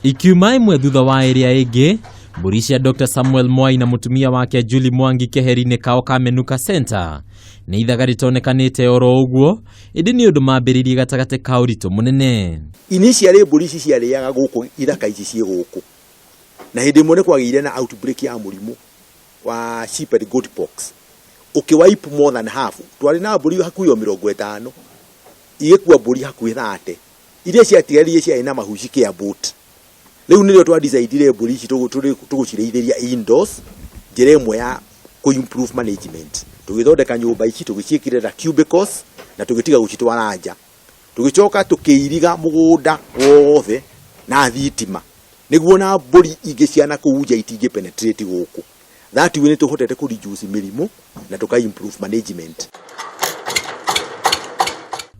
Ikiuma ĩmwe thutha wa ĩrĩa ĩngĩ, mbũri cia Dr Samuel Mwai na mũtumia wake Julie Mwangi keheri-inĩ kao ka Menuka Center nĩ ithaga rĩtonekanĩte oro ũguo, ĩndĩ nĩ ũndũ mambĩrĩirie gatagatĩ ka ũritũ mũnene. Initially mbũri ici ciarĩaga gũkũ ithaka ici ciĩ gũkũ, na hĩndĩ ĩmwe nĩ kwagĩire na outbreak ya mũrimũ wa sheep and goat pox, ũkĩ wipe more than half. Twarĩ na mbũri hakuhĩ o 50, igĩkua mbũri hakuhĩ 30, iria ciatigarire ciarĩ na mahu cikĩambũt. Rĩu nĩrĩo twa decide mbũri ici tũgũcirĩithĩria indoors, njĩra ĩmwe ya kũ improve management. Tũgĩthondeka nyũmba ici, tũgĩciĩkĩrĩra cubicles na tũgĩtiga gũcitwara nja. Tũgĩcoka tũkĩiriga mũgũnda wothe na thitima nĩguo na mbũri ingĩ cia na kũu nja itingĩ penetrate gũkũ. That way nĩ tũhotete kũ reduce mĩrimũ na tũka improve management.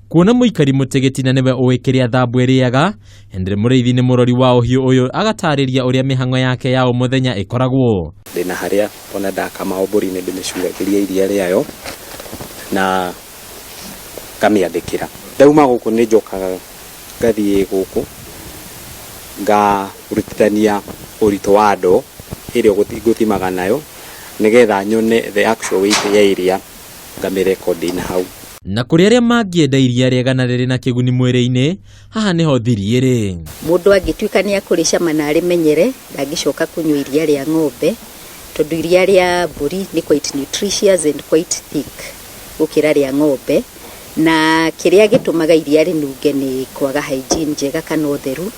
Kuona mũikari mũtĩgĩti na nĩwe ũĩ kĩrĩa thambu ĩrĩaga, Henry Mũrĩithi nĩ mũrori wa ũhiũ ũyũ agatarĩria ũrĩa mĩhang'o yake ya o mũthenya ĩkoragwo. Ndĩna harĩa ona ndakama o mbũri nĩ ndĩmĩcuragĩria iria rĩayo na ngamĩathĩkĩra. Ndauma gũkũ nĩ njokaga ngathiĩ gũkũ ngarutithania ũritũ wa ndoo ĩrĩa ngũthimaga nayo nĩgetha nyone the actual weight ya iria ngamĩrekondi na hau. Na kũrĩ arĩa mangĩenda iria rĩega na rĩrĩ na kĩguni mwĩrĩ-inĩ, haha nĩho thiri ĩrĩ. Mũndũ angĩtuĩka nĩ akũrĩcama na arĩmenyere, ndangĩcoka kũnyua iria rĩa ng'ombe, tondũ iria rĩa mbũri nĩ quite nutritious and quite thick gũkĩra rĩa ng'ombe. Na kĩrĩa gĩtũmaga iria rĩnunge nĩ kwaga hygiene njega kana ũtheru,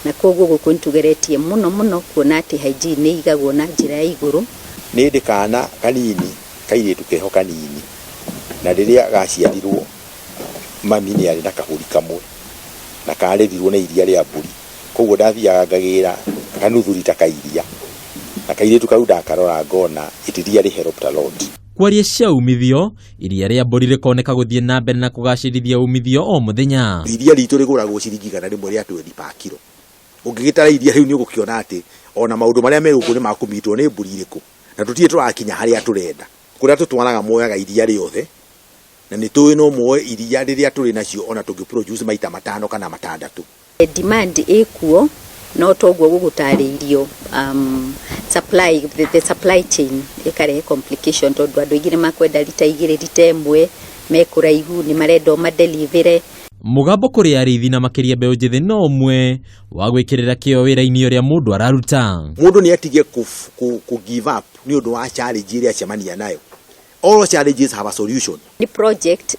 na koguo gũkũ nĩ tũgeretie mũno mũno kuona atĩ hygiene nĩ ĩigagwo na njĩra ya igũrũ. Nĩ ndĩ kana kanini, kairĩtu keho kanini, na rĩrĩa gaciarirwo mami nĩ arĩ na kahũri kamwe na karĩrirwo na iria rĩa mbũri, koguo ndathiaga ngagĩra kanuthu rita ka iria, na kairĩtu kau ndakarora ngona it really helped a lot. Kwaria cia umithio, iria rĩa mbũri rĩkoneka gũthiĩ na mbere na kũgacĩrithia umithio o mũthenya. Iria ritũ rĩgũragwo ciringi 100 rĩa twendi per kilo. Ũngĩgĩtara iria rĩu nĩ ũgũkĩona atĩ ona maũndũ marĩa me gũkũ nĩ makũmitwo nĩ mbũri irĩkũ, na tũtirĩ tũrakinya harĩa tũrenda. Kũrĩa tũtwaraga moyaga iria rĩothe, na nĩ tũĩ no moe iria rĩrĩa tũrĩ nacio ona tũngĩ produce maita 5 kana 6. Demand ĩkuo, no toguo gũgũtarĩirio, supply, the supply chain ĩkarehe complication tondũ andũ aingĩ nĩ makwenda rita 2, rita 1, me kũraihu, nĩ marenda ũmadelivere. Mũgambo kũrĩ arĩithi na makĩria mbeũ njĩthĩ no ũmwe wa gwĩkĩrĩra kĩo wĩra-inĩ ũrĩa mũndũ araruta. Mũndũ nĩ atige kũ give up nĩ ũndũ wa challenge ĩrĩa acemania nayo. All challenges have a solution. Ni project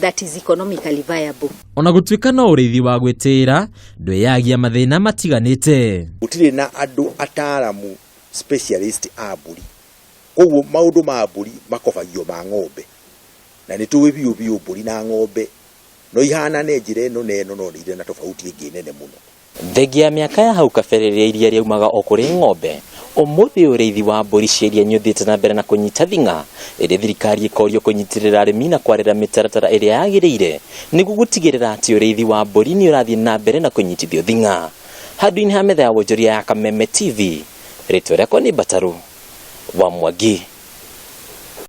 that is economically viable. Ona gũtuĩka no ũrĩithi wa gwĩtĩĩra, ndwĩyagia mathĩna matiganĩte. Gũtirĩ na andũ ataaramu specialist a mbũri, koguo maũndũ ma mbũri makobagio ma ng'ombe, na nĩ tũĩ biũ biũ mbũri na ng'ombe no ihanane njĩra ĩno na ĩno, no nĩ irĩ na tofauti ĩngĩ nene mũno. Thengia ya mĩaka ya hau kabere rĩrĩa iria rĩaumaga o kũrĩ ng'ombe, ũmũthĩ ũrĩithi wa mbũri cia iria nĩ ũthiĩte na mbere na kũnyita thing'a, ĩrĩ thirikari ĩkorio kũnyitĩrĩra arĩmi na kwarĩra mĩtaratara ĩrĩa yagĩrĩire nĩguo gũtigĩrĩra atĩ ũrĩithi wa mbũri nĩ ũrathiĩ na mbere na kũnyitithio thing'a. Handũ-inĩ ha metha ya wonjoria ya Kameme TV, rĩtwa rĩakwa nĩ Mbatarũ wa Mwangi.